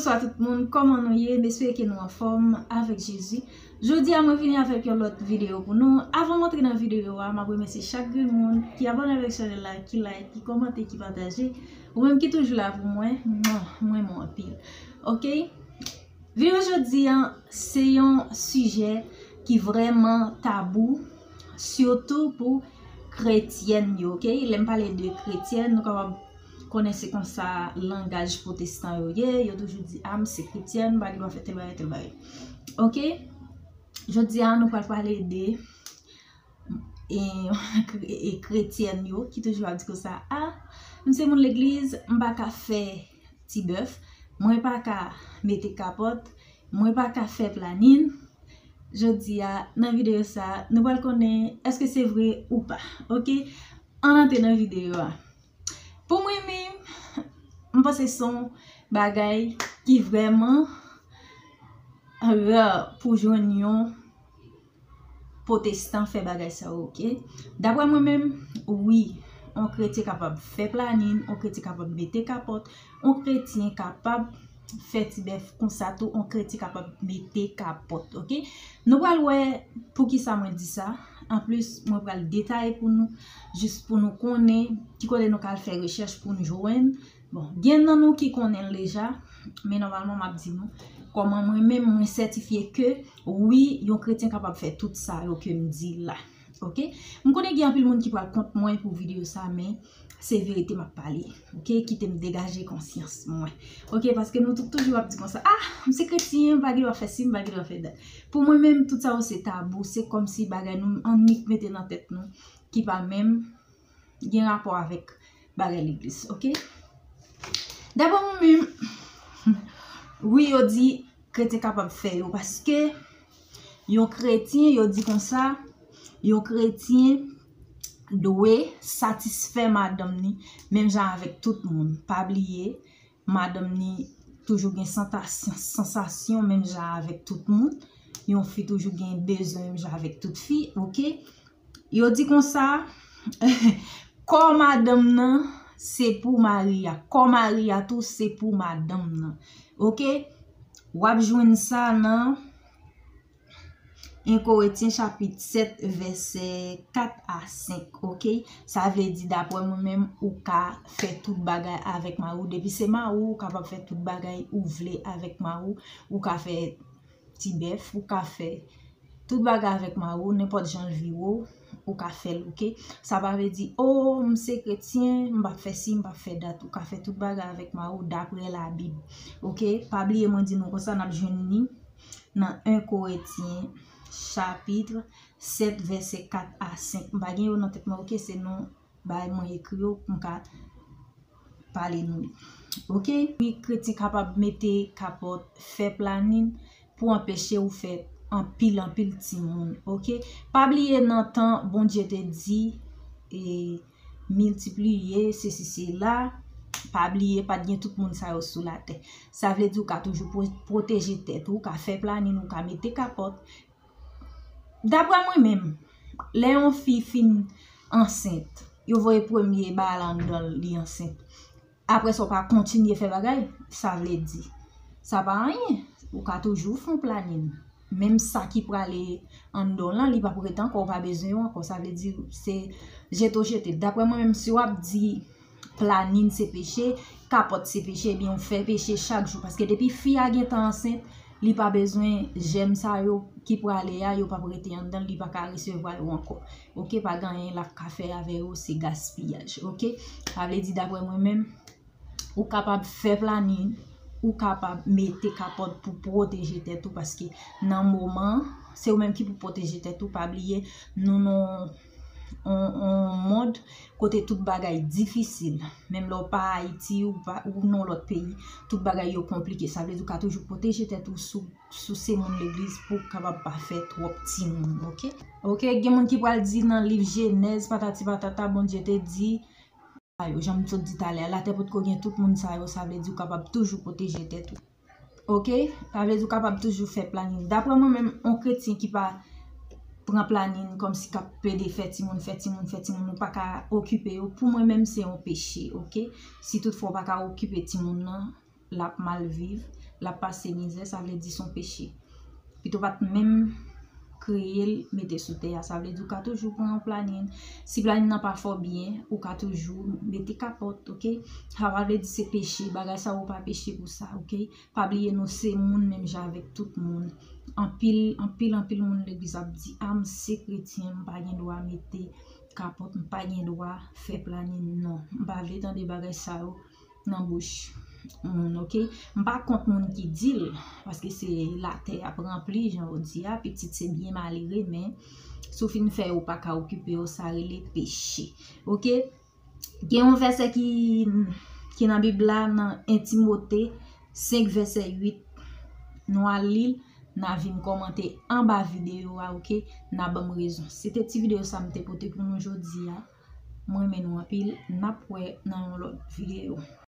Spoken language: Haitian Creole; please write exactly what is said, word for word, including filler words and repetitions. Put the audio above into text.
Bonswa tout moun, kòman nou ye? M espere ke nou anfòm avèk Jezi. Jodi a, mwen vini avèk yon lòt videyo pou nou. Avan m antre nan videyo a, m ap remèsye chak grenn moun ki abòne avèk chanèl la, ki like, ki kòmante, ki pataje. Ou menm ki toujou la pou mwen, mwen, mwen renmen w anpil. Oke? Videyo jodi a, se yon sijè ki vrèman tabou, sitou pou kretyèn yo, oke? Lè m pale de kretyèn, nou kapab konnen se konsa langaj pwotestan yo ye, yo toujou di, a, m se kretyèn, m pa gen dwa fè tèl bagay, tèl bagay. Oke? Jodi a, nou pral pale de e, e kretyèn yo ki toujou ap di konsa, a, m se moun legliz, m pa ka fè ti bèf, mwen pa ka mete kapòt, mwen pa ka fè planin. Jodi a, nan videyo sa, nou pral konnen èske se vre ou pa. Oke? Ann antre nan videyo a. Pou mwen menm, m panse se yon bagay ki vrèman ra pou jwenn yon pwotestan fè bagay sa yo, oke? Daprè mwen menm, wi, yon kretyen kapab fè planin, yon kretyen kapab mete kapòt, yon kretyen kapab fè ti bèf konsa tou, yon kretyen kapab mete kapòt, oke? Nou pral wè poukisa mwen di sa. Anplis, mwen pral detaye pou nou, jis pou nou konnen ki kote nou ka al fè rechèch pou nou jwenn. Bon, gen nan nou ki konnen l deja, men nòmalman m ap di nou kòman mwen menm mwen sètifye ke wi, yon kretyen kapab fè tout sa yo ke m di la. Oke? M konnen gen anpil moun ki pral kont mwen pou videyo sa, men se verite m ap pale. Oke? Kite m degaje konsyans mwen. Oke? Paske nou tout toujou ap di konsa, a, m se kretyen, m pa gen dwa fè si, m pa gen dwa fè dat. Pou mwen menm, tout sa yo se tabou, se kòmsi bagay nou annik mete nan tèt nou, ki pa menm gen rapò avèk bagay legliz, oke? Daprè mwen menm, wi, yo di kretyen kapab fè yo, paske yon kretyen, yo di konsa, yon kretyen dwe satisfè madanm ni menm jan avèk tout moun. Pa bliye, madanm ni toujou gen santasyon, sansasyon menm jan avèk tout moun. Yon fi toujou gen bezwen menm jan avèk tout fi, oke? Yo di konsa, kò madanm nan se pou mari a, kò mari a tou se pou madanm nan. Oke? W ap jwenn sa nan en Korentyen chapit sèt, vèsè kat a senk, oke? Sa vle di, daprè mwen menm, ou ka fè tout bagay avèk mari w. Depi se mari w, ou kapab fè tout bagay ou vle avèk mari w. Ou ka fè ti bèf, ou ka fè tout bagay avèk mari w, nenpòt jan l vire w, ou ka fè l, oke? Sa pa vle di, o, m se kretyen, m p ap fè si, m p ap fè dat. Ou ka fè tout bagay avèk mari w daprè Labib, oke? Pa bliye mwen di nou konsa, n ap jwenn li nan en Korentyen chapit sèt, vèsè kat a senk. M pa gen yo nan tèt mwen, oke? Se non bay mwen ekri yo pou m ka pale nou li. Oke? Wi, kretyen kapab mete kapòt, fè planin pou anpeche ou fè anpil, anpil timoun. Oke? Pa bliye nan tan Bondye te di, e, miltipliye, sesi, sela, pa bliye, pa t gen tout moun sa yo sou latè. Sa vle di ou ka toujou pwo-, pwoteje tèt ou, ou ka fè planin, ou ka mete kapòt. Daprè mwen menm, lè yon fi fin ansent, yo voye premye bagay la anndan l, li ansent. Apre sa, w pa kontinye fè bagay, sa vle di, sa pa anyen. Ou ka toujou fè yon planin. Menm sa ki prale anndan w lan, li p ap ret ankò, ou pa bezwen yo ankò. Sa vle di, se jete w jete. Daprè mwen menm, si w ap di planin se peche, kapòt se peche, ebyen, ou fè peche chak jou. Paske depi fi a gentan ansent, li pa bezwen jèm sa yo ki prale a, yo p ap rete anndan l, li pa ka resevwa yo ankò. Oke, pa gen anyen l ap ka fè avè yo, se gaspiyaj. Oke? Sa vle di, daprè mwen menm, ou kapab fè planin, ou kapab mete kapòt pou pwoteje tèt ou, paske nan moman, se ou menm ki pou pwoteje tèt ou. Pa bliye, nou nan yon, yon mond kote tout bagay difisil. Menm lè w pa Ayiti, ou pa, ou nan lòt peyi, tout bagay yo konplike. Sa vle di ou ka toujou pwoteje tèt ou sou, sou se moun legliz pou w kapab pa fè twòp timoun, oke? Oke, gen moun ki pral di nan liv Jenèz, patati patata, Bondye te di, sa yo, jan m sot di talè a, latè potko gen tout moun sa yo, sa vle di ou kapab toujou pwoteje tèt ou. Oke? Sa vle di ou kapab toujou fè planin. Daprè mwen menm, yon kretyen ki pa pran planin kòmsi k ap plede fè timoun, fè timoun, fè timoun, ou pa ka okipe yo, pou mwen menm se yon peche, oke? Si toutfwa ou pa ka okipe timoun nan, l ap mal viv, l ap pase mizè, sa vle di se yon peche. Pito pa t menm kreye l, mete sou tè a. Sa vle di ou ka toujou pran yon planin. Si planin nan pa fè w byen, ou ka toujou mete kapòt, oke? Sa pa vle di se peche, bagay sa yo pa peche pou sa, oke? Pa bliye nou se moun menm jan avèk tout moun. Anpil, anpil, anpil moun legliz ap di, "A, m se kretyen, m pa gen dwa mete kapòt, m pa gen dwa fè planin." Non, m pa vle tande bagay sa yo nan bouch moun, oke? M pa kont moun ki di l, paske se latè y ap ranpli, jan yo di a, pitit se byen malere, men si w fin fè yo pa ka okipe yo, sa rele peche, oke? Gen yon vèsè ki, ki nan Bib la, nan en Timote senk vèsè uit, nou al li l, n a vin kòmante anba videyo a, oke? N a ban m rezon. Se te ti videyo sa m te pote pou nou jodi a. Mwen renmen nou anpil. N ap wè nan yon lòt videyo.